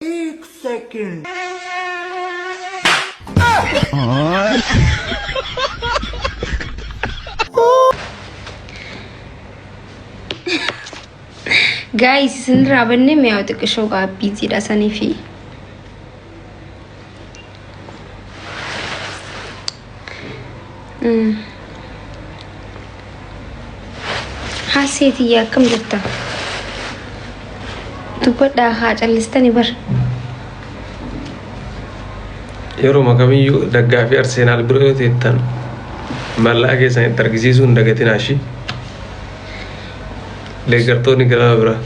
एक second. Guys, isinirraa bannee mi'aawu xiqqishoo gaa biiziidha sanii fi Haseetiyya akkam jirta? Dubbadhaa haa callistani bar. Yeroo kamiyyuu daggaa fi Arsenaal bira yoo teettan mallaqa keessan itti argisiisuu hin dagatinaa ishii. Deeggartoonni kilaba biraa.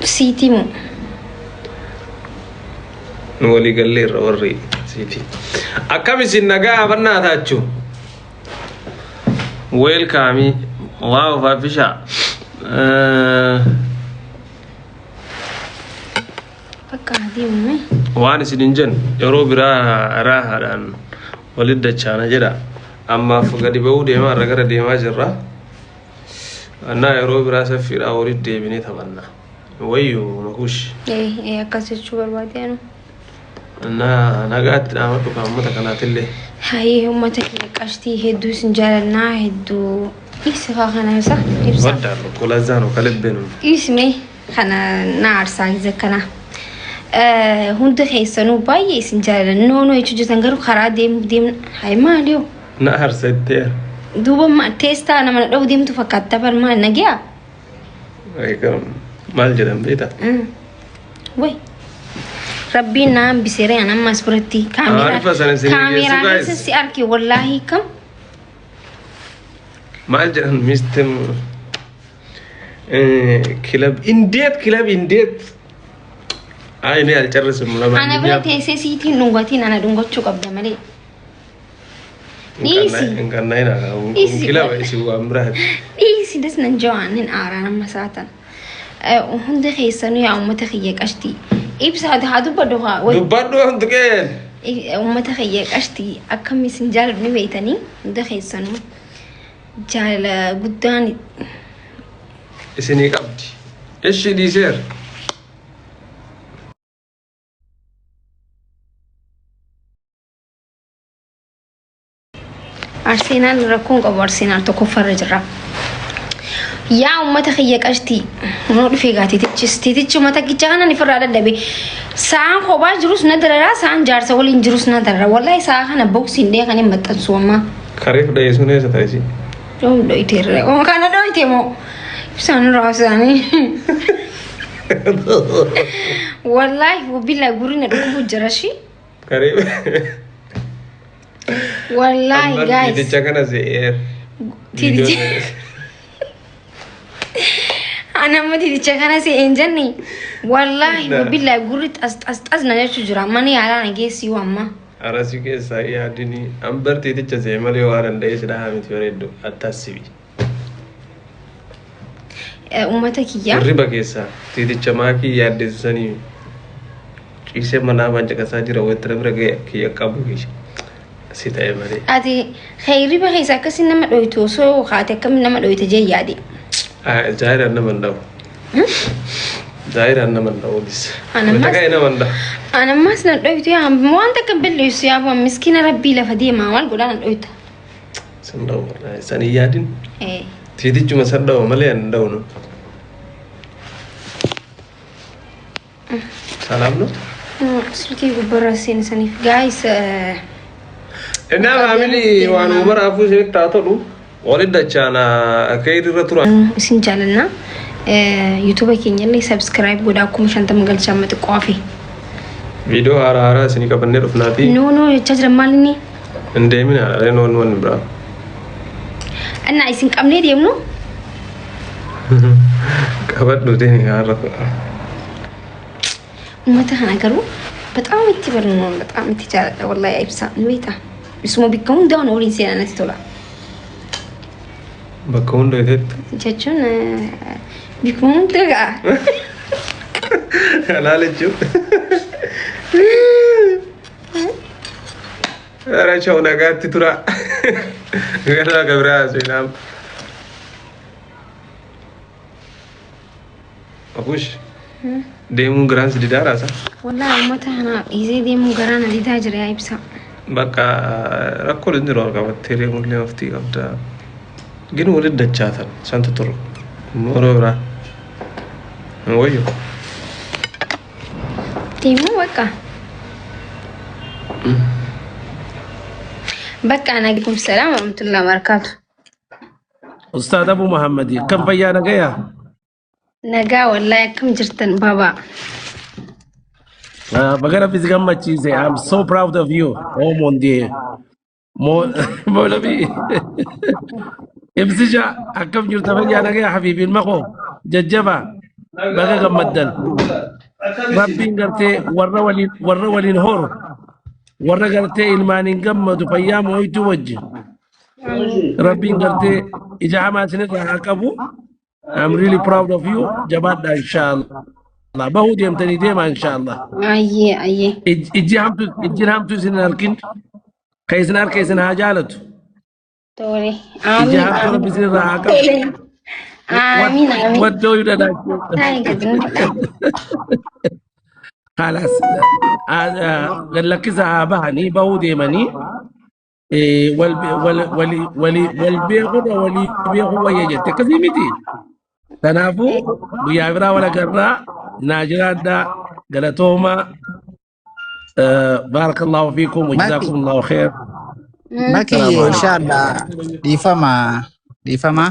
Siitii moo? Nu walii galleerra warri Siitii. Akkam isin nagaa habannaa taachuu? Welcome. Wow, Faafisha. Bakka deemame. Waan isin hin jennu yeroo biraa raahaadhaan walitti dachaana jedha. Ammaaf gadi ba'uu deemaa irra gara deemaa jirra. Annaa yeroo biraa saffiidhaan walitti deebinee taphanna. Wayyoo makuush. Ee, akkas jechuu barbaade anu. Annaa nagaatti dhaamadhu kan uummata kanaatillee. Hayyee, uummata keenya qashtii, hedduu isin jaalannaa, hedduu ibsi haa kana isa ibsa. Waddaadha kolazaa nu kalibbe nu. Dhiisme kana na aarsaa isa kana. Hunda keessanuu baay'ee isin jaalanna. No no jechuu jirtan garuu karaa deemuuf deemna. Hayi, maali yoo? Na aarsettee. Duuba teestaa nama na dha'uu deemtu fakkaata bar, maal nagiyaa? Maal jedhan beektaa? Way. Rabbiin na hambiseera an amma as biratti kaameeraa Maaliif sana isin kaameeraa geessu, guys? Keessa si arge wallaahi kam. Maal jedhan mistem ክለብ እንዴት ክለብ እንዴት አይ እኔ አልጨርስም። Ana bira ለማንኛውም teessee siitiin dhungatiin ana dhungachuu qabda malee. Dhiisi. እንቀናይና Dhiisi. kilaba isin waan biraati. Dhiisi, das nan jawaan nin aaraa nama saatan. Hunda keessanuu yaa uummata kiyya qashtii. Ibsa haa dubbadhu haa. Way. Dubbadhu hunduqeen. Uummata kiyya qashtii, akkam isin jaaladhu ni beeytanii, hunda keessanuu jaalala guddaan isinii qabdi. Ishi dhiiseera. Arseenaal rakkoon qabu, Arseenaal tokkoffaarra jira. Yaa uummata kiyya qashtii, nuu dhufee gaa tiitichis tiitichi uummata kichaa kanan ifirraa dadhabe. Sa'aan kophaa jirus na dararaa, sa'aan jaarsa waliin jirus na darara. Wallahi sa'a kana boksiin dhee kan hin maxxansu ammaa. Kareef dhayeessuun eessa ta'esi? Yoom dhoyiteerre? Kana dhoyite moo? Ibsaan irraa isaanii. Wallahi billa gurri na dhukkubu jira shi. Kareef. Wallahi guys. Tiiticha kana se'eer. Tiiticha. Ana amma tiiticha kana se'een jenne. Wallahi billa gurri xas xas xas na jechuu jira. Mana yaalaa na geessi yoo amma. Arasi keessaa yaadini ambar tiiticha se'e malee waan danda'ee si dhahaa miti bareeddu attaasibi. Uummata kiyyaa. Hirriba keessaa tiiticha maakii yaaddeessu sanii ciisee manaa bancaqasaa jira wayitira bira ga'e kiyya qabu kiyya. Si ta'e malee. Ati hirriba keessa akkasii nama dhoytu osoo kaate akkamiin nama dhoyte jee yaade. Zaahiraan nama hin dhabu. Zaahiraan nama hin dhabu bis. Ana ammas- Wanta ka'e nama hin dhabu. Ana ammas na dhoytu yaa waan takka hin balleessu yaa bu'an miskiina rabbii lafa deemaa maal godhaa na dhoyta. San dhabu wallahi san hin yaadin. Eh. Tiitichuma san dhabu malee ani hin dhabu. ሰላም ነው። Silkii gubbarra seensaniif guys. Innaa family waan maraafuu isinitti haa tolu. Walitti dachaana akka irra tura. Isin jaalanna. YouTube keenya illee subscribe godhaa, 50,000 galchaa amma xiqqoo hafe. Viidiyoo haaraa haaraa isinii qabannee dhufnaati. No no jechaa jiran maal inni? Hin deemin haadha noon wanni biraa. Innaa isin qabnee deemnu. Qabadhu deemi haarra. Uummata kana garuu በጣም itti barnu, በጣም itti jaaladha wallahi ibsaa ni beektaa. Isuma bikka hundaan waliin seenaa natti tola. Bakka hunda iteetti. Jechuun bikka hunda ga'a. Halaal jechuun. Ara sha'u nagaatti tura. Gara gabiraa seenaa. Abush. Deemuun garaan si didaa raasa. Wallaahi uummata kana dhiisee deemuun garaa na didaa jira yaa ibsa. Bakka rakkoo hin jiru qabattee deemullee maftii qabda. Gin walitti dachaatan santu turu. Yeroo biraa. Wayyo. Deemuu bakka. Bakka alaikum salaam warahmatullahi wabarakatuh. Ustaad Abu Muhammad kan fayyaa nagayaa? Nagaa wallahi, akkam jirtan baba? Baga Rabbi si gammachiise. I'm so proud of you. Oh mon Dieu. Moolabi. Ibsisha, akkam jirta? Fayyaa nagayaa habiibi ilma koo? Jajjaba. Baga gammaddan. Rabbiin gartee warra waliin horu, warra gartee ilmaaniin gammadu, fayyaa moo'ituu wajjin. Rabbiin gartee ija hamaa isinirraa haa qabu. I'm really proud of you. Jabaadha inshallah. Bahuu deemtanii deema inshallah. Ayyee ayyee. Ijji hamtu isin hin harkin. Ka isin harka isin haa jaalatu. Tole. Ijji Amiin. hamtu Rabbi isin irraa haa qabu. Tole. Amiin amiin. Waddoo yu dhadhaachuu. Taa'ee gadi nu godha. Khalas. Lakkisa haa bahanii, bahuu deemanii. Wal wal wali wali wal beekuudha, walii beekuu wayya jette, akkasii miti. Kanaafuu guyyaa biraa wal agarraa, naa jiraadhaa, galatoomaa. Barakallahu fiikum wa jazaakum Allahu khair. Maki. Salaamu alaikum. Inshallah, dhiifama dhiifama.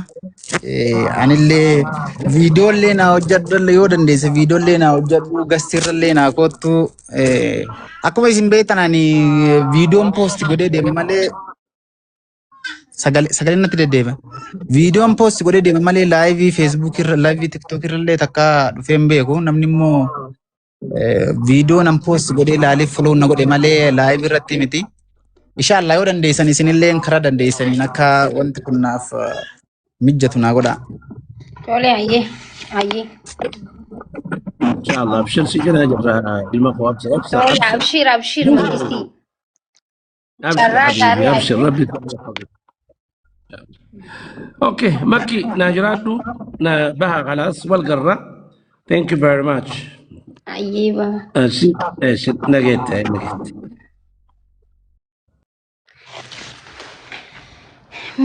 Anillee viidiyoollee naa hojjedhu yoo dandeesse, viidiyoollee naa hojjedhu, gastiirrallee naa kottu. Akkuma isin beektan ani viidiyoon post godhee deeme malee, sagalee natti deddeebi'a. Viidiyoon post godhee deeme malee live Facebook irra, live TikTok irrallee takka dhufee hin beeku. Namni immoo viidiyoo nan post godhee ilaalee follow na godhe malee live irratti miti. Inshallah yoo dandeessan isinillee karaa dandeessaniin akka wanti kun naaf mijjatu naa godha. Tole, ayyee ayyee. Inshallah, abshir, si jira jirra ilma koo, abshir abshir. Tole. Abshir. Abshir abshir, mangistii. Abshir. Carraa habibi gaarii. Abshir rabbi. Okay, Makki, naa jiraadhu, na baha, خلاص wal garra. Thank you very much. Ayyee baba. እሺ እሺ፣ nageette nageette.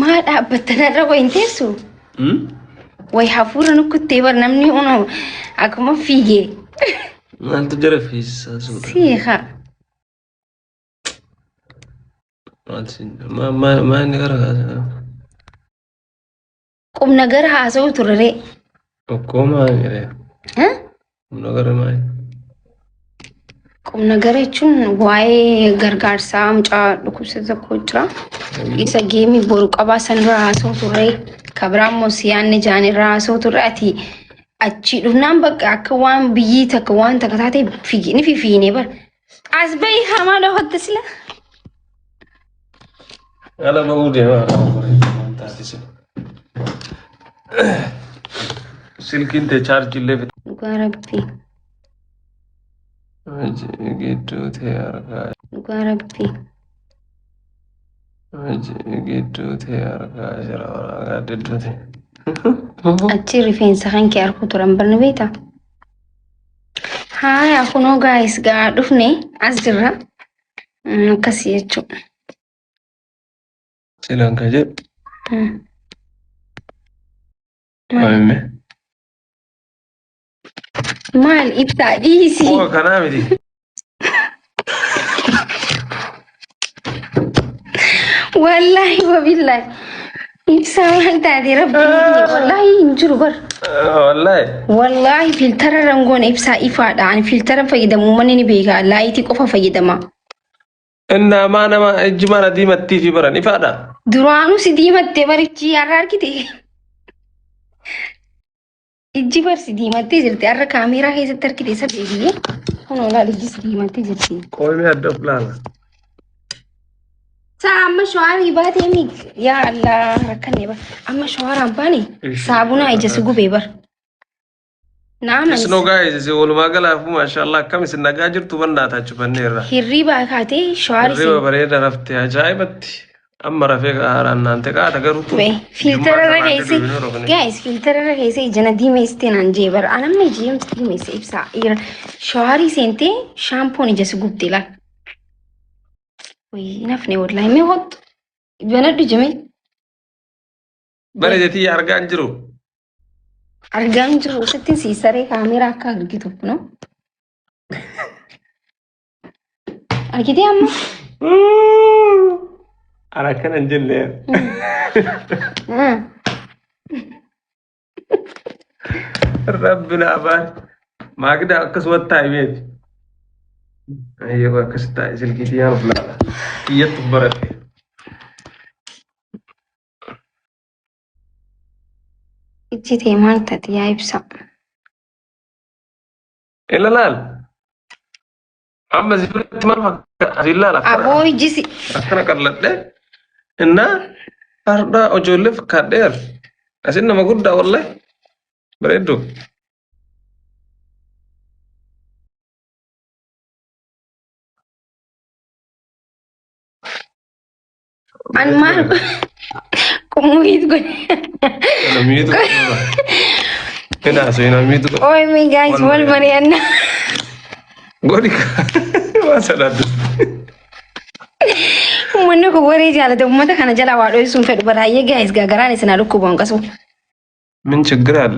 Maa dhaabbattan irra wayin teessu? Way hafuura nukuttee bar, namni uno akkuma fiigee. Maaltu jara fiisaa suudha? Siiqa. Maal maa maa inni gara kaasa? Qubna gara haasa'u turre. Okkoo maal jedhee? Qubna gara maal? Qubna gara jechuun waa'ee gargaarsaa mucaa dhukkubsata tokko jira. Isa geemii boru qabaa sanirra haasa'u turre. Kabiraa immoo siyaanni jaanirra haasa'u turre. Ati achii dhufnaan bakka akka waan biyyi takka waan takka taate fiigi ni fiifiine bar. As bahi hamaa dhokatte sila. Ala bahuu deemaa waan taasise. Silkiin tee chaarjii illee Dhugaa rabbii. Gidduu tee argaa. Dhugaa rabbii. Gidduu tee argaa jira waraagaa gidduu tee. Achi rifeensa kan kee arguu turan barna beektaa? Haaya, kunoo guys, gaa dhufne as jirra. Akkasii jechuudha. Silaan ka jedhu. Maal? Maamime. Maal ibsaa dhiisii. Oo, kanaa miti. Wallaahi wabillahi. Ibsaa, maal taate? Rabbi, wallaahi hin jiru bar. Wallaahi. Wallaahi filtara rangoon ibsaa ifaadha. Ani filtara fayyadamu manni ni beeka. Light qofa fayyadama. Innaa maa nama ijji mana diimattii fi baran ifaadha. Duraanuu si diimattee barichi har'a argite. Ijji bar si diimattee jirti. Har'a kaameeraa keessatti argite isa beekiyee. Kun olaal ijji si diimattee jirti. Qoomii adda of laala. Saa amma shawaarii baatee mi, yaa Allah, rakkanne bar. Amma shawaaraan baane saabunaa ija si gubee bar. Naama. Isnoo guys, isin walumaa galaafu maashaallah, akkam isin nagaa jirtu? Bannaata achufanneerra. Hirriibaa kaatee shawaarii Hirriba bareeda raftee ajaa'ibatti. Amma rafee haaraan naan ta'e qaata garuu tun. Wee fiiltara irra Hiyyummaa keessa sabaan jedhu hin guys fiiltara irra keessa ija na diimeessitee naan jee bara anamma ija yoomti diimeesse ibsaa ira shawaarii seentee shaampoon ija si gubde laal. Wayii nafne wallaahi mee hottu banadhu jimee Bara jetii argaa hin jiru. argaa hin jiru sittiin siisaree kaameeraa akka argituuf no. Argitee amma? Ana akkana hin jenne. Rabbi naa baari. Maagida akkasumatti taa'e beeti. Ayyoo akkasitti taa'e silkii tiyyaan of laala. Tiyyattu baradhe. Ijji tee maal taate yaa ibsa? Ila laal. Amma si biratti maal fakkaata? Asiin laal akkana. Aboo ijji si. Akkana qalladhe. Innaa har'a ijoollee fakkaadheera. Asin nama guddaa wallahi. Bareeddu. An maal qummuhiit godhe. Kana miitu godha. Ina so ina miitu godha. Oi me guys wal mari'anna. Godhi waan sadaaddu. Uummanni kun waree jaalata uummata kana jala waa dho'isuun fedhu baraayyee guys gaagaraan isin haa dhukkubu hanqasu. Min ችግር አለ?